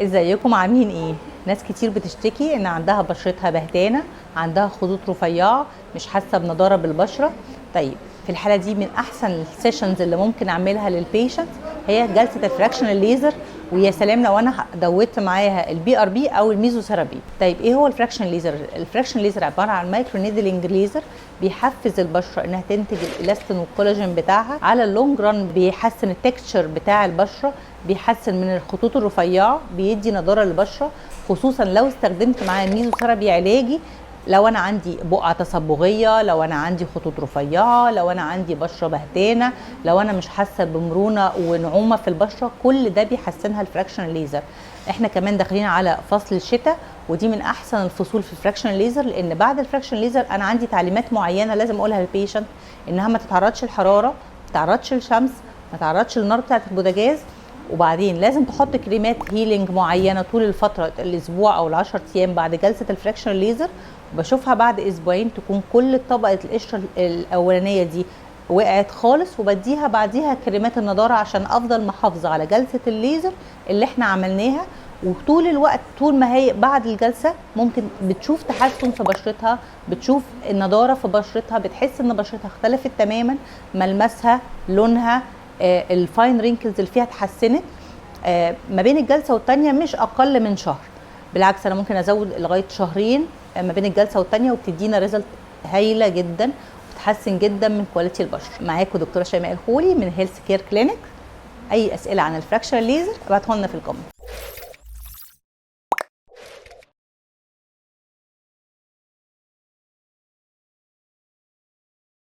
ازيكم عاملين ايه؟ ناس كتير بتشتكي ان عندها بشرتها بهتانه، عندها خطوط رفيعه، مش حاسه بنضاره بالبشره. طيب في الحالة دي من احسن ال sessions اللي ممكن اعملها لل patient هي جلسه ال fractional laser، ويا سلام لو انا دوت معاها ال PRP او الميزوثيرابي. طيب ايه هو ال fraction laser؟ ال fraction laser عبارة عن microneedling laser بيحفز البشرة انها تنتج الالاستين والكولاجين بتاعها على ال long run، بيحسن ال texture بتاع البشره، بيحسن من الخطوط الرفيعه، بيدي نضاره للبشره، خصوصا لو استخدمت معاه ميزوثيرابي علاجي. لو انا عندي بقعة تصبغيه، لو انا عندي خطوط رفيعه، لو انا عندي بشره بهتانه، لو انا مش حاسه بمرونه ونعومه في البشره، كل ده بيحسنها ال fraction laser. احنا كمان داخلين على فصل الشتاء، ودي من احسن الفصول في ال fraction laser، لان بعد ال fraction laser انا عندي تعليمات معينة لازم اقولها لل patient انها ما تتعرضش للحراره، ما تتعرضش للشمس، ما تتعرضش للنار بتاعه البوتاجاز، وبعدين لازم تحط كريمات healing معينة طول الفتره، الاسبوع او ال10 ايام بعد جلسه ال fraction laser. بشوفها بعد اسبوعين تكون كل طبقه القشرة الاولانية دي وقعت خالص، وبديها بعديها كريمات النضارة عشان افضل محافظة على جلسه الليزر اللي احنا عملناها. وطول الوقت طول ما هي بعد الجلسة ممكن بتشوف تحسن في بشرتها، بتشوف النضارة في بشرتها، بتحس ان بشرتها اختلفت تماما، ملمسها، لونها، ال fine wrinkles اللي فيها اتحسنت. ما بين الجلسة والتانية مش اقل من شهر، بالعكس انا ممكن ازود لغاية شهرين ما بين الجلسة والتانية، وبتدينا result هايلة جدا وبتحسن جدا من quality البشره. معاكم دكتورة شيماء الخولي من Health Care Clinic. اي اسئلة عن ال fraction laser ابعتوا لنا في ال comment.